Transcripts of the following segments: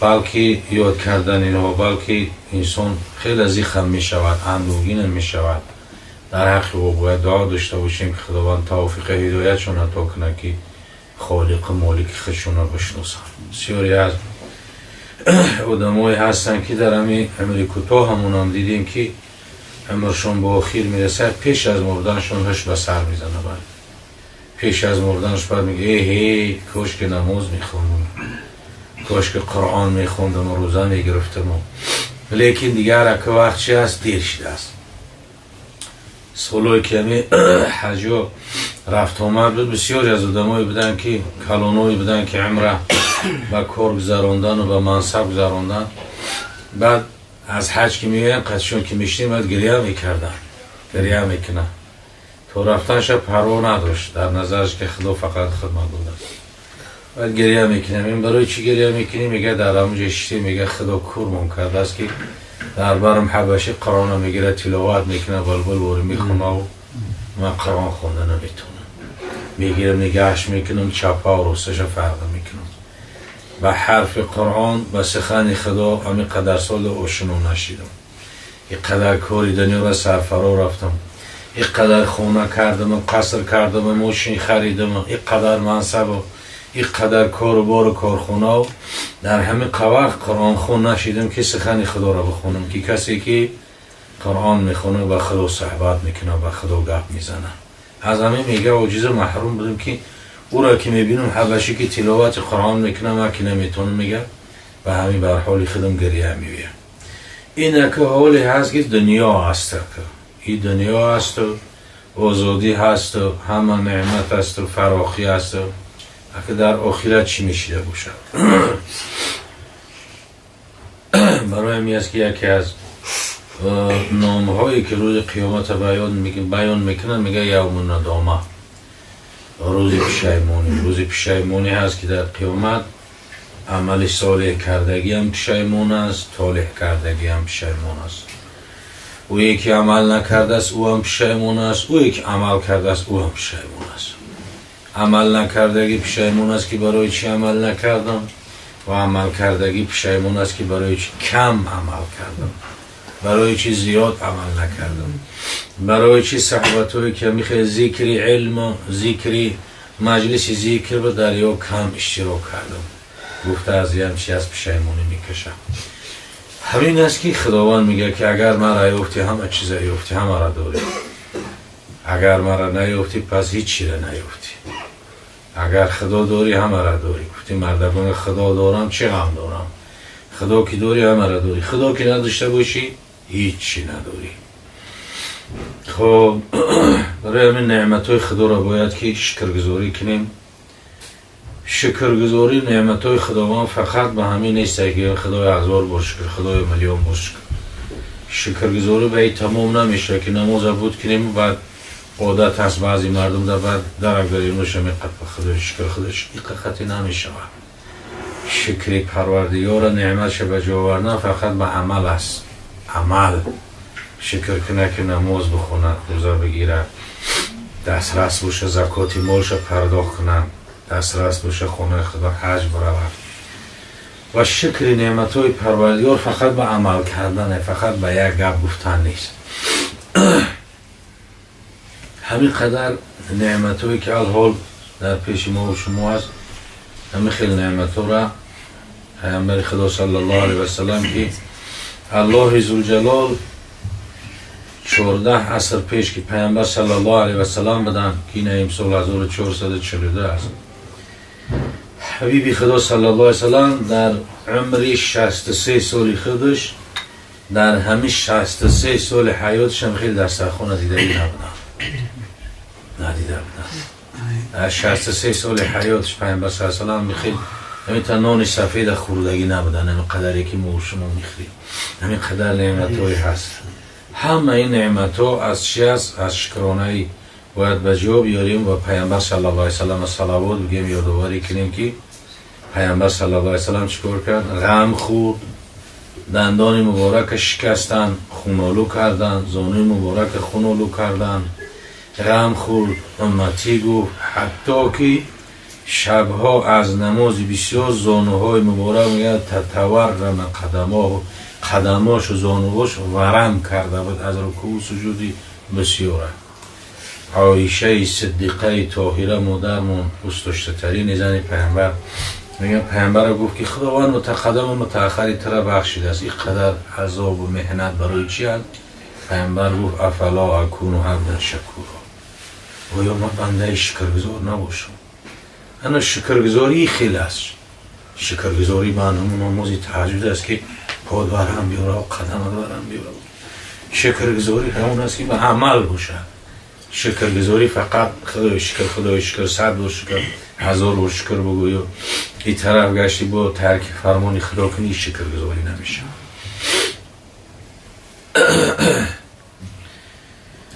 Балки ёд кардан инҳо, балки инсон хеле зихам мешавад, андӯҳгин мешавад. Дар ҳаққи ӯ бояд дуо дошта бошем, ки Худованд тавфиқи ҳидоятшон ато кунад, ки холиқу молики худшонро бишносанд. Бисёре аз одамое ҳастанд, ки дар ҳамин умри кӯтоҳ ҳамонам дидем, ки умршон ба охир мерасад, пеш аз мурданшон ҳуш ба сар мезанад. Баъд пеш аз мурданш баъд мега: эй ҳей, кош ки намоз мехондам, кош ки Қуръон мехондам, рӯза мегирифтам. Лекин дигар ака вақт чи аст, дер шудааст. Солое ки ҳами ҳаҷо рафтомад буд, бисёре аз одамое буданд, ки калоное буданд, ки умра ба кор гузарондану ба мансаб гузарондан. Баъд аз ҳаҷ ки меоянд, қадшон ки мешинем, баъд гиря мекарданд, гиря мекунанд. То рафтанша парво надошт, дар назараш ки Худо фақат хидмат додааст. Баъд гиря мекунем. Ин барои чӣ гиря мекунем? Мега дар ҳамонҷо шиштем, мега Худо курмон кардааст, ки дар барам ҳабаши Қуръонро мегирад, тиловат мекунад, булбул вори мехонаву ман Қуръон хонда наметавонам. Мегирам, нигаҳш мекунам, чапа росташа фарқ мекунам. Ба ҳарфи Қуръон, ба сухани Худо ҳамин қадар сол ошино нашидам. Ин қадар кори дунёро сарфаро рафтам, ин қадар хона кардам, қаср кардам, мошин харидам, ин қадар мансабу ин қадар кору бору корхонау, дар ҳамин вақт Қуръонхон нашидам, ки сухани Худоро бихонам, ки касе ки Қуръон мехонад, ба Худо суҳбат мекунад, ба Худо гап мезанад. Аз ҳамин мега оҷиза маҳрум будам, ки ӯро ки мебинам, ҳабашӣ ки тиловати Қуръон мекунам, ман ки наметавонам, мега ба ҳамин бар ҳоли худам гиря меоям. Ин ака ҳоле ҳаст, ки дунё аст, ака ин дунё асту озодӣ ҳасту ҳама неъмат асту фарохӣ асту ака дар охират чӣ мешида бошад? Барои ҳамин аст, ки яке аз номҳое ки рӯзи қиёмата баён мекунанд, мега явму надома, рӯзи пушаймонӣ. Рӯзи пушаймонӣ ҳаст, ки дар қиёмат амали солеҳ кардагиам пушаймон аст, толеҳ кардагиам пушаймон аст. Ӯе ки амал накардааст, ӯ ҳам пушаймон аст, ӯе ки амал кардааст, ӯ ҳам пушаймон аст. Амал накардагӣ пушаймон аст, ки барои чӣ амал накардам, ва амал кардагӣ пушаймон аст, ки барои чӣ кам амал кардам, барои чӣ зиёд амал накардам, барои чӣ суҳбатҳое ки михе зикри илму зикри маҷлиси зикр ба дарё кам иштирок кардам. Гуфта аз ям чи аз пушаймонӣ мекашам. Ҳамин аст, ки Худованд мегӯяд, ки агар мара ёфтӣ, ҳама чиза ёфтӣ, ҳамаро дорӣ. Агар мара наёфтӣ, пас ҳеҷ чиро наёфтӣ. Агар Худо дорӣ, ҳамаро дорӣ. Гуфти мардагон: Худо дорам, чӣ ғам дорам? Худо ки дорӣ, ҳамаро дорӣ. Худо ки надошта бошӣ, ҳеҷ чӣ надорӣ. Хоб, барои ҳамин неъматҳои Худоро бояд ки шукргузорӣ кунем. Шукргузорӣ неъматҳои Худованд фақат ба ҳамин нест, ки Худои ҳазор бор шукр, Худои миллион бор шукр. Шукргузорӣ ба ин тамом намешавад, ки намоза буд кунем, баъд одат ҳаст баъзе мардум дар баъд дарак даринуша меқапа, Худои шукр, Худои шукр. Ин қати намешавад. Шукри Парвардигора, неъматша ба ҷо овардан фақат ба амал аст. Амал шукр кунад, ки намоз бихонад, рӯза бигирад, дастрас боша, закоти молша пардохт кунад, дастрас боша, хонаи Худо ҳаҷ биравад. Ва шукри неъматҳои Парвардигор фақат ба амал кардане, фақат ба як гап гуфтан нест. Ҳамин қадар неъматҳое ки алҳол дар пеши мо шумо аст, ҳамин хел неъматҳоро Паямбари Худо саллаллоҳу алайҳи васалам, ки Аллоҳи Зулҷалол 14 аср пеш ки Паямбар саллаллоҳу алайҳи васалам буданд, ки ина имсол 1442 аст, ҳабиби Худо саллаллоҳу алайҳи васалам дар умри 63 соли худаш, дар ҳамин 63 соли ҳаёташам хеле дастархона дидагӣ набуданд, надида буданд. Дар 63 соли ҳаёташ Паямбар саллаллоҳу алайҳи васалам хеле ҳамин та нони сафеда хӯрдагӣ набуданд, ҳамин қадаре ки мо шумо мехӯрем, ҳамин қадар неъматҳое ҳаст. Ҳама ин неъматҳо аз чи аст? Аз шукронаи бояд ба ҷо биёрем ва Паямбар саллаллоҳу алайҳи васалам салавот бигем, ёдоварӣ кунем, ки Паямбар саллаллоҳу алайҳи васалам чӣ кор кард? Ғам хӯрд, дандони муборака шикастанд, хунолу карданд, зонуи муборака хунолу карданд, ғам хӯрд, умматӣ гуфт, ҳатто ки Шабҳо аз намози бисёр зонуҳои муборак мегӯяд татаваррама қадамоҳу, қадамошу зонуҳош варам карда буд аз рукӯъу суҷуди бисёра. Оишаи Сиддиқаи Тоҳира, модармон, дӯстдоштатарини зани Паямбар, мегӯяд Паямбарро гуфт ки Худованд мутақаддаму мутааххари тура бахшидааст, ин қадар азобу меҳнат барои чи аст? Паямбар гуфт афало акуну абдан шакуро, оё ман бандаи шукргузор набошам? Ана шукргузорӣ хел аст. Шукргузорӣ ба ҳамун намози таҳаҷҷуд аст ки под барҳам биёра, қадамат барҳам биёра. Шукргузорӣ ҳамон аст ки ба амал бошад. Шукргузорӣ фақат худои шукр, худои шукр, 100 бор шукр, 1000 бор шукр бигӯю ин тараф гашти бо тарки фармони Худо кунӣ, шукргузорӣ намешавад.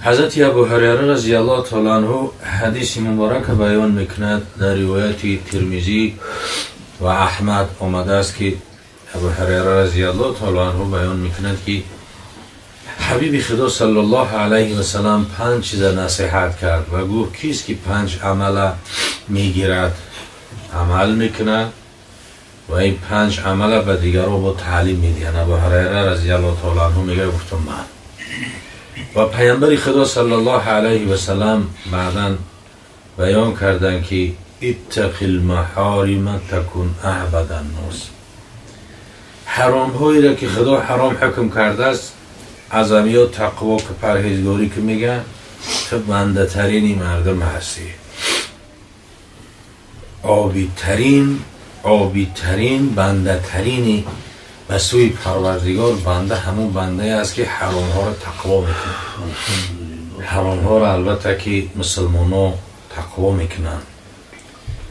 Ҳазрати Абу Ҳурайра разияллоҳу таъала анҳу ҳадиси муборака баён мекунад. Дар ривояти Тирмизӣ ва Аҳмад омадааст ки Абу Ҳурайра разияллоҳу таъала анҳу баён мекунад ки Ҳабиби Худо саллаллоҳу алайҳи васаллам 5 чиза насиҳат кард ва гуфт кист ки 5 амала мегирад, амал мекунад ва ин 5 амала ба дигарон бо таълим медиҳад. Абу Ҳурайра разияллоҳу таъала анҳу мегӯяд гуфтам ман. Ва Паямбари Худо саллаллоҳу алайҳи васаллам баъдан баён карданд ки иттақил маҳорима такун аъбада ннос, ҳаромҳоеро ки Худо ҳаром ҳукм кардааст аз амиё тақво ки парҳезгорӣ ки мегӯянд ту бандатарини мардум ҳастӣ, обидтарин, обидтарин, бандатарини ба сӯи Парвардигор. Банда ҳамун бандае аст ки ҳаромҳоро тақво мекунад. Ҳаромҳоро албатта ки мусулмонҳо тақво мекунанд,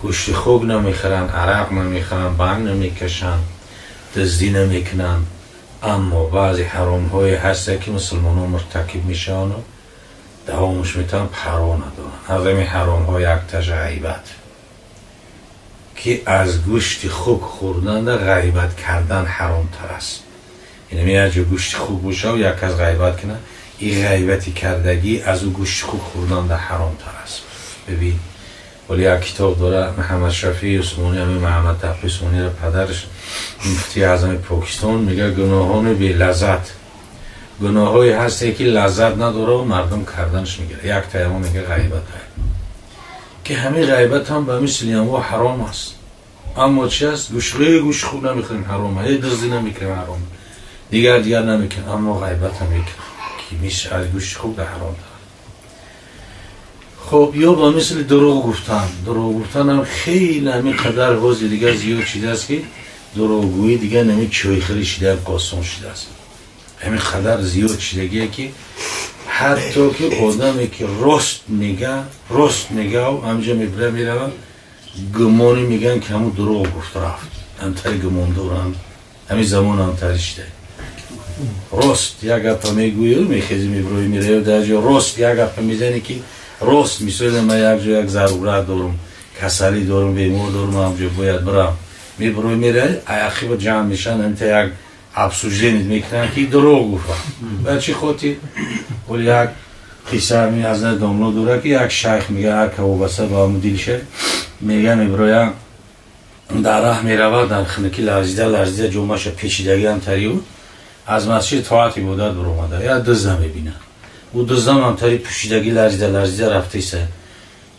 гӯшти хук намехӯранд, арақ намехӯранд, банг намекашанд, дуздӣ намекунанд. Аммо баъзе ҳаромҳое ҳастанд ки мусулмонҳо муртакиб мешаванд, давомаш метавонанд, парво надоранд. Аз ҳамин ҳаромҳо якташ ғайбат, ки аз гӯшти хук хӯрданда ғайбат кардан ҳаромтар аст. Яъне як ҷо гӯшти хук бошад, як кас ғайбат кунад, ин ғайбати кардагӣ аз ӯ гӯшти хук хӯрданда ҳаромтар аст. Бибин, вале як китоб дора Муҳаммад Шафии Усмонӣ, ҳамин Муҳаммад Тақӣ Усмониро падараш муфтии аъзами Покистон, мегӯяд гуноҳони белаззат, гуноҳҳое ҳасте ки лаззат надора ва мардум карданаш мегирад. Як таямо мегӯяд ғайбат, ки ҳамин ғайбат ҳам ба мисли анво ҳаром аст. Аммо чи аст? Гӯшт хуб намехӯрем, ҳаром аст, дуздӣ намекунем, ҳаром, дигар намекунем, аммо ғайбат ҳам мекунем, ки мисл аз гӯшти хуб дар ҳаром дорад. Хоб, ё ба мисли дурӯғ гуфтан. Дурӯғ гуфтан ҳам хеле ҳамин қадар ҳозир дигар зиёд шидааст ки дурӯғгӯӣ дигар нами чойхӯрӣ шида, осон шидааст. Ҳамин қадар зиёд шидагие ки ҳатто ки одаме ки рост мега, рост мега, ҳамҷа мебира меравад, гумони мегӯянд ки ҳамун дурӯғ гуфт рафт. Ҳамтари гумон доранд, ҳамин замон ҳамтари шида. Рост як гапа мегӯӣ, мехези мебироӣ меравӣ дар ҷо рост як гапа мезанӣ ки рост, мисол ман як ҷо як зарурат дорам, касалӣ дорам, бемор дорам, ҳамҷо бояд бирам, мебироӣ меравӣ, ақиба ҷамъ мешаванд, ҳамта як обсуждение мекунанд ки дурӯғ гуфтам. Ба чӣ хотир? Вале як қисса ҳамин аз на домло дорад ки як шайх мегӯяд ҳар ка вобаста ба ҳамун дилша мегӯяд мебирояд дар раҳ меравад, дар хунукӣ ларзида ларзида ҷомаша печидагӣ ҳам тарию аз масҷид тоат ибодат баромада, як дузда мебинад. Ӯ дуздам ҳам тари пӯшидагӣ ларзида ларзида рафтаиста.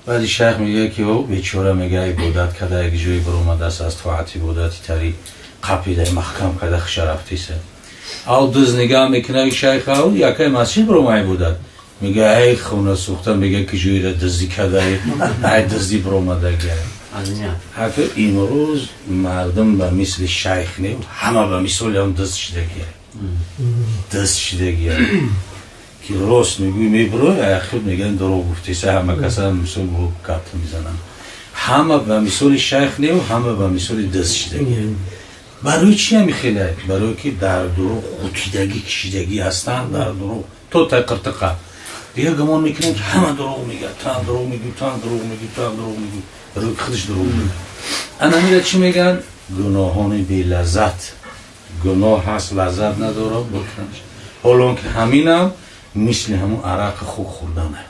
Баъди шайх мегӯяд ки ӯ бечора мегӯяд ибодат карда, як ҷое баромадааст аз тоат ибодати тари қапида маҳкам карда хуша рафтаиста. Ав дуз нигаҳ мекунад шайх, ав якай масҷид барома ибодат. Мегӯяд эй хона сӯхта, мегӯяд ки ҷоеро дуздӣ кардаи, ай дуздӣ баромадагӣ. Ҳатто имрӯз мардум ба мисли шайх не, ҳама ба мисоли ҳам дузд шидагия. Дузд шидагия. Ки рост мегӯй мебирои, ахир мегӯянд дурӯғ гуфтеса, ҳама каса мисол бо гап мезананд. Ҳама ба мисоли шайх не, ҳама ба мисоли дузд шидагия. Барои чи ҳами хеле? Барои ки дар дурӯғ қутидагӣ кишидагӣ ҳастанд, дар дурӯғ то тай қиртиқа. Дигар гумон мекунанд ки ҳама дурӯғ мегӯяд, ту ҳам дурӯғ мегӯӣ, ту ҳам дурӯғ мегӯӣ, ту ҳам дурӯғ мегӯӣ. Барои худаш дурӯғ мегӯяд. Ана ҳамира чӣ мегӯянд? Гуноҳони белаззат. Гуноҳ ҳаст, лаззат надорад, бикунаш. Ҳоло ки ҳаминам мисли ҳамун арақ хук хӯрдане.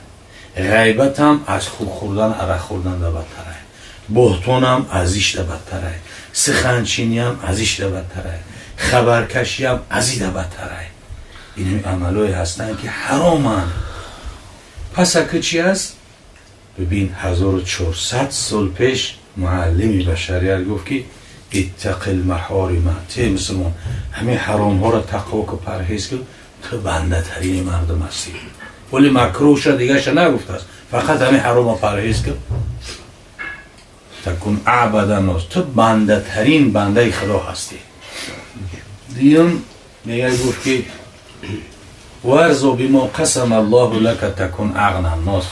Ғайбат ҳам аз хук хӯрдан, арақ хӯрдан да бадтар аст. Буҳтонам аз ишда бадтарай, суханчиниам аз ишда бадтарай, хабаркашиам аз ида бадтарай. Ин амалҳое ҳастанд ки ҳароманд. Пас ака чи аст? Бибин, 1400 сол пеш муаллими башарият гуфт ки иттақи лмаҳорима, те мусулмон, ҳамин ҳаромҳоро тақво ку, парҳез ку, ту бандатарини мардум ҳастӣ. Вале макрӯҳша дигаша нагуфтааст, фақат ҳамин ҳарома парҳез ку, такун аъбада нос, ту бандатарин бандаи худо ҳастӣ. Дуюм мега гуфт ки варзо бимо қасама аллоҳу лака такун ағна нос,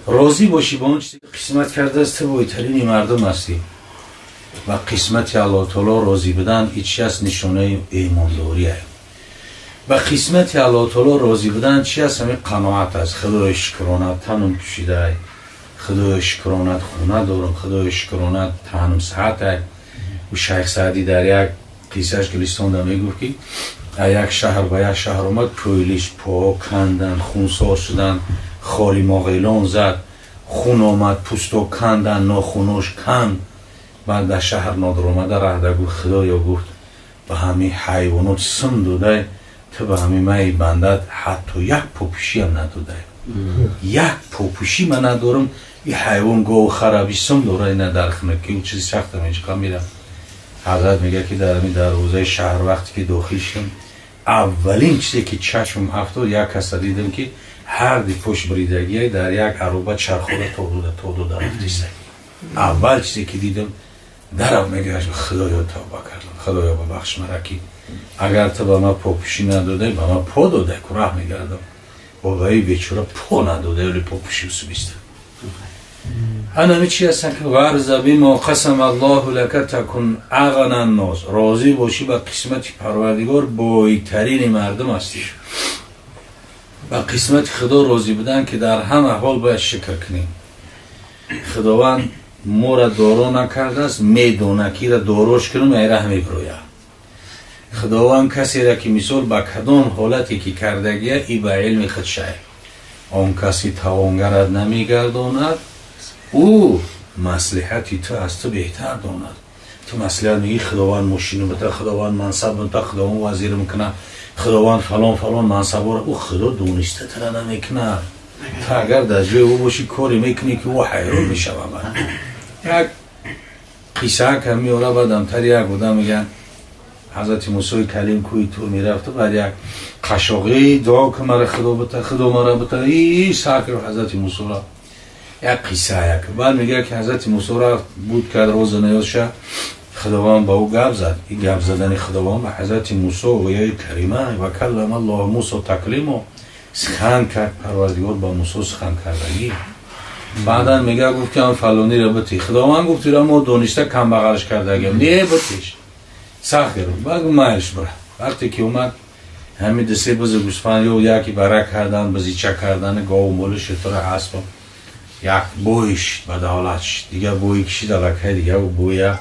розӣ бошӣ ба он чизе қисмат кардааст, ту бойтарини мардум ҳастӣ. Ва қисмати аллоҳ таоло розӣ будан ин чи аст? Нишонаи имондорие. Ба қисмати аллоҳ таоло розӣ будан чи аст? Ҳамин қаноат аст. Худои шукронат танум пӯшидай, худои шукронат хона дорам, худои шукронат танум саҳатай. Ӯ шайх Саъдӣ дар як қиссааш Гулистонда мегуфт ки як шаҳр ба як шаҳр омад, пӯйлиш по кандан, хунсор шудан, холи моғелон зад, хун омад, пӯсто кандан, нохунош канд. Баъд дар шаҳр нодир омада раҳда гуфт: худоё, гуфт, ба ҳамин ҳайвонот сим додай, ту ба ҳамин майи бандат ҳатто як попӯшиам надодай, як попӯшӣ ман надорам. И ҳайвон гову хараби сим дора, ина дар хунакӣ чизи сахта мечиқа мера. Ҳазрат мегӯяд ки дар ҳамин дарвозаи шаҳр вақте ки дохил шудам, аввалин чизе ки чашмам афтод, як каса дидам ки ҳар ди пош бридагия дар як ароба чархода то дода то дода рафтиста. Аввал чизе ки дидам, дарав мегӯяш, худоё, тавба кардам, худоё, бабахш мара ки агар ту ба ман попӯшӣ надодай, ба ман по додай ку раҳ мегардам, бобаи бечора по надодай, вале попӯшӣ усубиста. Анами чи ҳастанд ки варза бимо қасама аллоҳу лака такун ағна ннос, розӣ бошӣ ба қисмати парвардигор, бойтарини мардум ҳастӣ. Ба қисмати худо розӣ будан ки дар ҳама ҳол бояд шукр кунем. Худованд моро доро накардааст, медона ки ира дорош кунам, айра мебирояд. Худованд касеро ки мисол ба кадом ҳолате ки кардагия, и ба илми худ шай. Он каси тавонгарат намегардонад, ӯ маслиҳати ту аз ту беҳтар донад. Ту маслиҳат мегӣ, худованд мошину бита, худованд мансаб бита, худованд вазир мекунад, худованд фалон фалон мансабора. Ӯ худо дониста тура намекунад. Ту агар дар ҷои ӯ бошӣ, коре мекунӣ ки ӯ ҳайрон мешавад. Як қисса кам меора, баъдамтар як одам мегӯяд, ҳазрати Мусои Калим кӯҳи Тур мерафту, баъд як қашоқӣ дуо ки мара худо бита, худо мара бита, и сар кард ҳазрати Мусоро. Як қисса як. Баъд мегӯяд ки ҳазрати Мусо рафт, буд кард роза наёзша, худованд ба ӯ гап зад. И гап задани худованд ба ҳазрати Мусо ояи карима ва каллама Аллоҳу Мусо таклимо, сухан кард парвардигор ба Мусо сухан кардагӣ. Баъдан мега гуфт ки ан фалониро бити. Худованд гуфт ира мо дониста камбағалш кардагиам, не битиш, сахт гирифт. Баъд гуфт майлш, бира. Вақте ки омад, ҳамин дусе бузу гӯсфанд ё яке барак кардан, бизича кардан, гову моли, шутура, аспа, як бӯй шид, ба давлат шид. Дигар бӯи кишид аллакай, дигар бӯя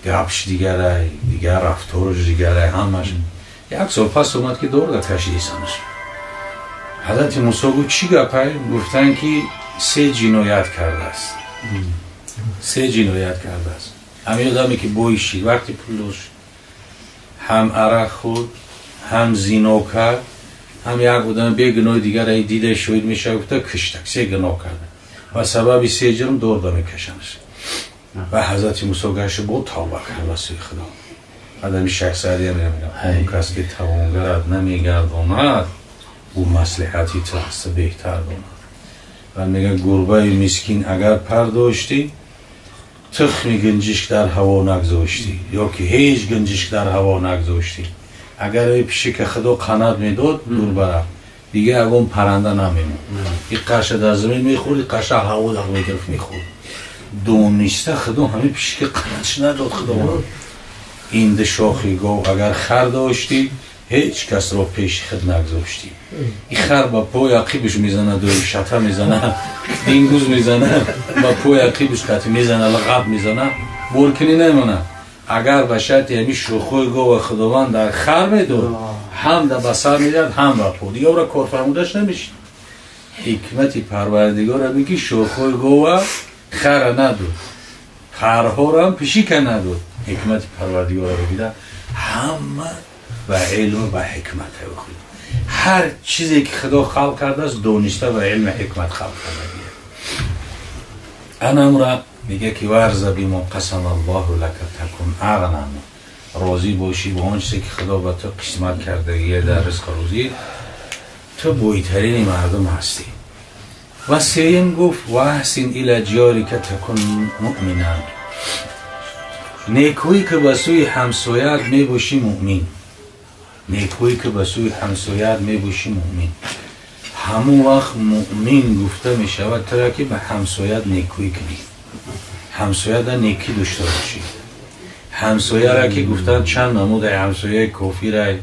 гапш дигарай, дигар рафторуш дигарай, ҳамаш. Як сол пас омад ки дорда кашидисанаш. Ҳазрати Мусо гуфт: чӣ гапай? Гуфтанд ки се ҷиноят кардааст, се ҷиноят кардааст. Ҳамин одаме ки бӯй шид, вақти пул дошт, ҳам арақ хӯрд, ҳам зино кард, ҳам як одами бегуноҳи дигар дида шоҳид мешавад гуфта киштак. Се гуноҳ карда ва сабаби се ҷурм дорда мекашанаш. Ва ҳазрати Мусо гашт, бо тавба кард ба сӯи худо. Адами шайх Саъдия мегӯяд: он кас ки тавонгарат намегардонад, ӯ маслиҳати ту аз ту беҳтар донад. Ва мегӯяд: гурбаи мискин агар пар доштӣ, тухми гунҷишк дар ҳаво нагзоштӣ, ё ки ҳеҷ гунҷишк дар ҳаво нагзоштӣ. Агар эй пишика худо қанат медод гурбара, дигар ягон парранда намемонд. И қаша дар замин мехӯрд, и қаша ҳаво дар мегирифт, мехӯрд. Дониста худо ҳамин пишика қанатш надод худованд. Ин ду шохи гов агар хар доштӣ, ҳеҷ касро пеши худ нагзоштӣ. И хар ба пои ақибаш мезанад, шата мезанад, дингуз мезанад, ба пои ақибаш қати мезана, лағаб мезанад, боркунӣ намемонад. Агар ба шарти ҳамин шохҳои гова худованд дар хар медод, ҳам да ба сар медиҳад, ҳам ба по, дигар ӯра корфармудаш намешид. Ҳикмати парвардигор ҳамин ки шохҳои гова хара надод. Харҳоро ҳам пишика надод. Ҳикмати Парвардигорро дида ҳама ба илму ба ҳикмат худ. Ҳар чизе ки Худо халқ кардааст, дониста ба илму ҳикмат халқ кардагия. Анамра мега ки варза бимо қасам Аллоҳу лака такун ағнам. Розӣ бошӣ ба он чизе ки Худо ба ту қисмат кардагия дар ризқ рӯзӣ, ту бойтарини мардум ҳастӣ. Ва сеюм гуфт ва аҳсин ила ҷорика такун муъминан. Некӯӣ ки ба сӯи ҳамсояат мебошӣ муъмин. Некӯӣ ки ба сӯи ҳамсояат мебошӣ муъмин. Ҳамон вақт муъмин гуфта мешавад тура ки ба ҳамсояат некӯӣ кунӣ, ҳамсояда некӣ дошта бошӣ. Ҳамсояра ки гуфтанд чанд намудай: ҳамсояи кофирай,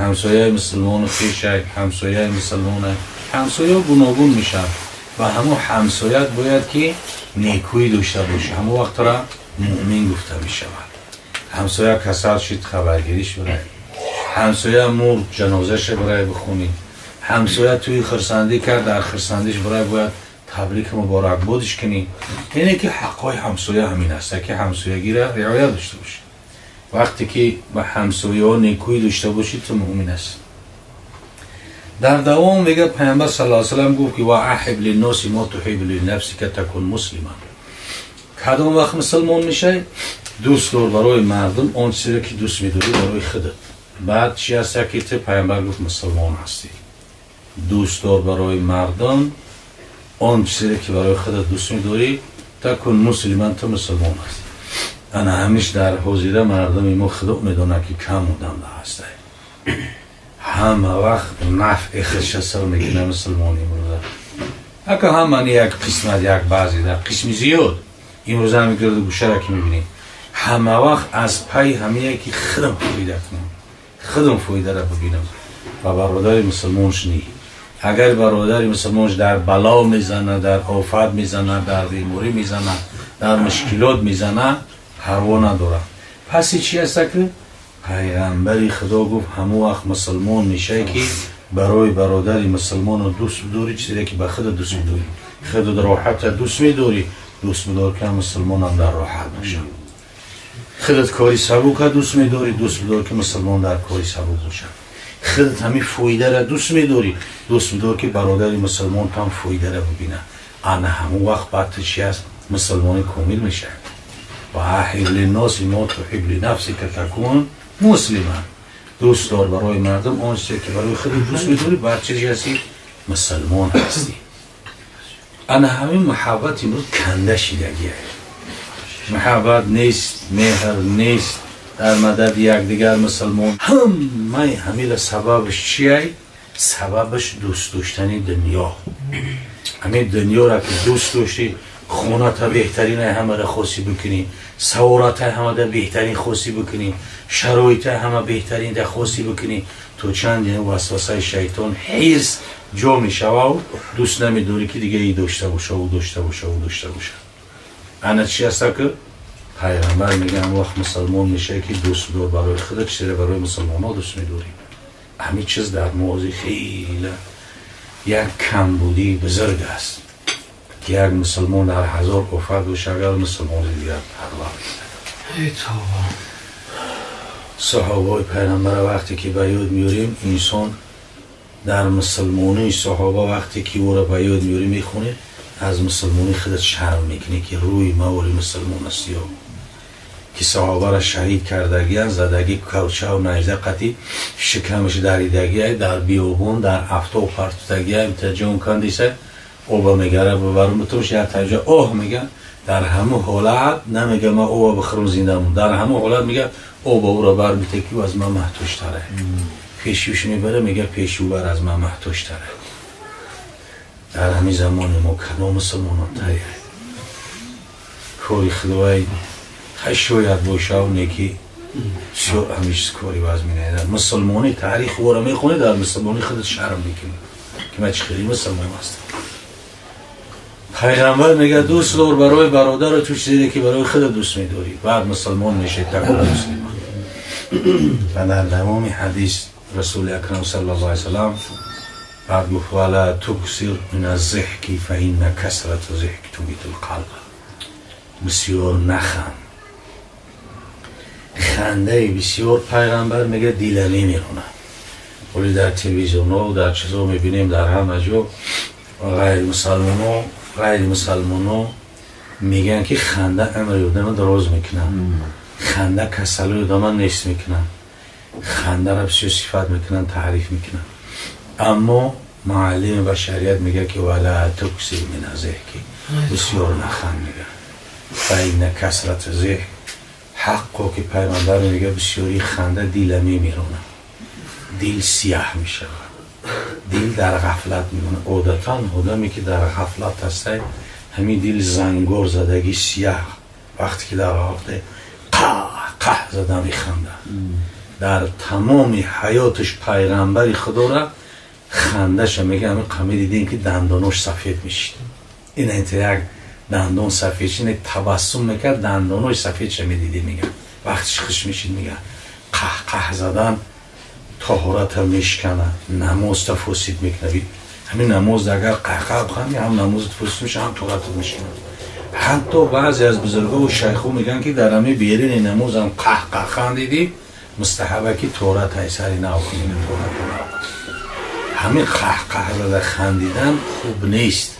ҳамсояи мусулмону хешай, ҳамсояи мусулмонай. Ҳамсоя гуногун мешавад ва ҳамон ҳамсоят бояд ки некӯӣ дошта бошӣ. Ҳамон вақт тура муъмин гуфта мешавад. Ҳамсоя касал шид, хабаргириш бирай. Ҳамсоя мурд, ҷанозаша бирай бихонӣ. Ҳамсоя тӯи хирсандӣ кард, дар хирсандиш бирай бояд табрик муборакбодиш кунӣ. Ине ки ҳаққҳои ҳамсоя ҳамин аст, ки ҳамсоягиро риоя дошта бошӣ. Вақте ки ба ҳамсояҳо некӯӣ дошта бошӣ, ту муъмин ҳастӣ. Дар давом мега Пайғамбар саллаллоҳу алайҳи васаллам гуфт ки ва аҳиб линноси мо туҳиббу линафсика такун муслиман. Кадом вақт мусулмон мешавӣ? Дӯст дор барои мардум он чизеро ки дӯст медорӣ барои худат. Баъд чи аст ки ту Пайғамбар гуфт мусулмон ҳастӣ. Дӯст дор барои мардум он чизеро ки барои худат дӯст медорӣ, такун муслиман, ту мусулмон ҳастӣ. Ана ҳамиш дар ҳозира мардуми мо Худо медонад ки кам одам ҳастанд. Ҳама вақт нафъи худша сар мекунад мусулмон имрӯза. Ака ҳама не як қисмат, як баъзе дар қисми зиёд имрӯза ҳами гирду гӯшара ки мебинем, ҳама вақт аз пайи ҳамие ки худам фоида кунам, худам фоидара бибинам ва бародари мусулмонш ни. Агар бародари мусулмонш дар бало мезанад, дар офат мезанад, дар беморӣ мезанад, дар мушкилот мезанад, парво надорад. Пас чи аст ки Пайғамбари Худо гуфт ҳамон вақт мусулмон мешавӣ ки барои бародари мусулмону дӯст бидорӣ чизе ки ба худат дӯст медорӣ. Худат роҳата дӯст медорӣ, дӯст бидор ки мусулмонам дар роҳат бошад. Худат кори сабука дӯст медорӣ, дӯст бидор ки мусулмон дар кори сабук бошад. Худат ҳамин фоидара дӯст медорӣ, дӯст бидор ки бародари мусулмон там фоидара бибинад. Ана ҳамон вақт баъд ту чи аст? Мусулмони комил мешавӣ. Ва аҳиб линноси мо туҳиббу линафсика такун муслиман. Дӯст дор барои мардум он чизе ки барои худат дӯст медорӣ, баъд чизе ҳастӣ? Мусулмон ҳастӣ. Ана ҳамин муҳаббат имрӯз канда шидагия. Муҳаббат нест, меҳр нест дар мадади якдигар мусулмон. Ҳамаи ҳамира сабабаш чиай? Сабабаш дӯст доштани дунё. Ҳамин дунёра ки дӯст доштӣ, хоната беҳтарина ҳамара хосӣ бикунӣ, савората ҳамада беҳтарин хосӣ бикунӣ, шароита ҳама беҳтарин да хосӣ бикунӣ, то чанд васвасаи шайтон ҳирс ҷо мешавав, дӯст намедорӣ ки дига и дошта боша, ӯ дошта боша, ӯ дошта боша. Ана чи аста ки Пайғамбар мега ҳамон вақт мусулмон мешавӣ ки дӯст дор барои худат чизеро барои мусулмонҳо дӯст медорӣ. Ҳамин чиз дар мо хеле як камбудии бузург аст ки як мусулмон дар ҳазор офат боша, агар мусулмони дигар парво мекунад. Саҳобаи Пайғамбара вақте ки ба ёд меорем, инсон дар мусулмонии саҳоба вақте ки ӯро ба ёд меорем, мехонем, аз мусулмонии худат шарм мекунӣ ки рӯи мавори мусулмон аст ё ки саҳобаро шаҳид кардагиян, задагӣ кавчаву найза қатӣ шикамаш даридагия, дар биёбон дар афтоб партудагия, ҷон кандиса оба мегара бибарум битош як таҷа оҳ мега. Дар ҳамун ҳолат намега ман оба бихӯрам зинда мон, дар ҳамун ҳолат мега оба ӯро бар бите ки аз ман маҳтоҷтаре. Пешӯш мебара, мега пешӯ бар аз ман маҳтоҷтаре. Дар ҳамин замони мо кадом мусулмонон тайяр кори худовай шояд бошав неки бисёр ҳамин чиз кори вазминае. Мусулмонӣ таърих ӯро мехонӣ, дар мусулмонӣ худат шарм мекунӣ ки ман чӣ хеле мусулмон ҳастам. Пайғамбар мега дӯст дор барои бародару ту чизе ки барои худат дӯст медорӣ, баъд мусулмон мешавӣ, такун муслиман. Ва дар давоми ҳадис Расули Акрам саллаллоҳу алайҳи васаллам баъд гуфт вала туксир мин аззиҳки фа инна касрату зиҳки тумитул қалб. бисёр наханд. Хандаи бисёр пайғамбар мега дила мемиронад. Вале дар телевизионҳо, дар чизо мебинем, дар ҳама ҷо ғайримусалмоно мегӯянд, ки ханда умри одама дароз мекунад, ханда касалои одама нест мекунад, хандаро бисёр сифат мекунанд, таъриф мекунанд. Аммо муаллими башарият мегӯяд, ки вала туксир мин зеҳки, бисёр наханд мегӯяд. Фаинна касрата зеҳк ҳаққо, ки пайғамбар мегӯяд, бисёри ханда дила мемиронад, дил сияҳ мешавад, дил дар ғафлат мемонад. Одатан одаме ки дар ғафлат ҳастай, ҳамин дил зангор задагӣ сияҳ, вақте ки дар ғафлат қаҳ қаҳ зада механдад. Дар тамоми ҳаёташ пайғамбари худора хандаша мегӯяд, ҳамин қаме дидем, ки дандонош сафед мешид. Ин як дандон сафед шид, табассум мекард, дандонош сафедша медидем, мегӯяд. Вақтиш хуш мешид, мегӯяд. Қаҳ қаҳ задан тоҳората мешканад, намозта фосид мекунад. Ҳамин намоз агар қаҳқаҳ биханди, ҳам намозат фосид мешавад, ҳам тоҳоратат мешканад. Ҳатто баъзе аз бузургову шайхо мегӯянд, ки дар ҳамин берини намозам қаҳқаҳ хандидӣ, мустаҳаба ки тоҳорат сари нав кунӣ, тоҳората нав. Ҳамин қаҳқаҳ зада хандидан хуб нест.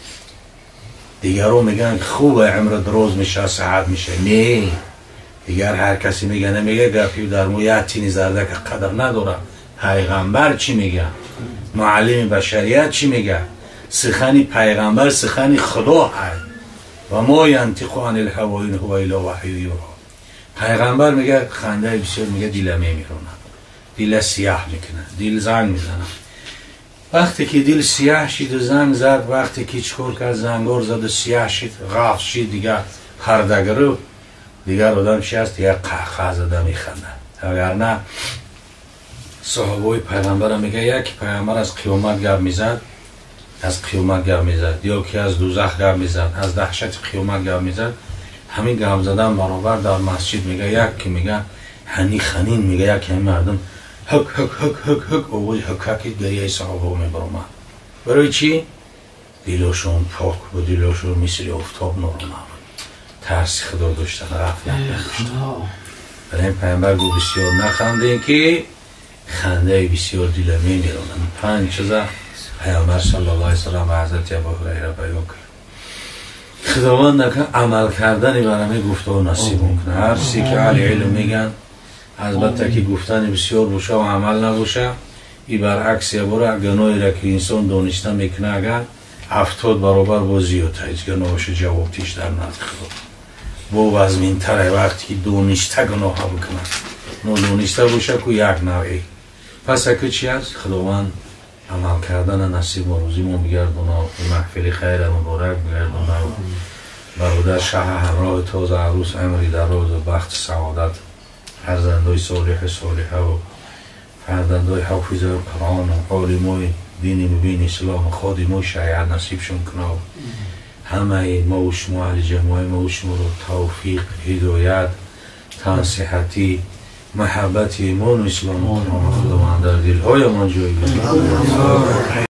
Дигарон мегӯянд, хуб, умр дароз мешавад, саҳат мешавад. Не, дигар ҳар касе мега, намега, гапи дар мо як тини зардака қадр надорад. Пайғамбар чӣ мега? Муаллими башарият чӣ мега? Сухани пайғамбар сухани худо ҳай. Ва мо янтиқу анил ҳаво ин ҳува илла ваҳю юҳо. Пайғамбар мега, хандаи бисёр, мега, дила мемиронад, дила сияҳ мекунад, дил занг мезанад. Вақте ки дил сияҳ шиду занг зад, вақте ки чикор кард, зангор заду сияҳ шид, ғафз шид, дигар парда гирифт, дигар одам чи аст? Дигар қаҳқаҳ зада механдад. Агарна соҳибои пайғамбара мега, яке пайғамбар аз қиёмат гап мезад, аз қиёмат гап мезад, ё ки аз дузах гап мезад, аз даҳшати қиёмат гап мезад. Ҳамин гап задан баробар дар масҷид мега, як ки мега ҳани ханин, мега, як ҳамин мардум ҳук ҳук ҳук ҳук ҳук овози ҳукаки гирияи саҳобаҳо мебаромад. Барои чӣ? Дилошон пок буд, дилошон мисли офтоб норона буд, тарси худо доштан, ғафлат надоштан. Барои ин пайғамбар гуфт, бисёр нахандем, ки хандаи бисёр дила мемиронад. Панҷ чиза пайғамбар саллаллоҳу алайҳи васаллам ба ҳазрати Абу Ҳурайра баён кард. Худованд накун амал кардани бар ҳамин гуфтаҳо насиб мекунад. Ҳар чизе ки аҳли илм мегӯянд, албатта ки гуфтани бисёр боша ва амал набоша, и баръакс ябора гуноҳеро ки инсон дониста мекунад, агар 70 баробар боз зиёд ҳеҷ гуноҳоша ҷавоб тиш дар назди худо бо вазминтаре, вақте ки дониста гуноҳа бикунад. Нодониста боша ку як навъе. Пас аку чи аст? Худованд амал кардана насиб мо рӯзимон бигардона, маҳфили хайра муборак бигардона. Бародар шаҳа ҳамроҳи тоза арӯс умри дарозу бахти саодат, фарзандои солиҳу солиҳаву фарзандои ҳофизои Қуръону олимои дини мубини ислому ходимои шариат насибшон кунав. Ҳамаи мову шумо, аҳли ҷамоаи мову шуморо тавфиқ, ҳидоят, тансиҳатӣ, маҳаббати имону ислому Қуръону Худованд дар дилҳоямон ҷой бидиҳад.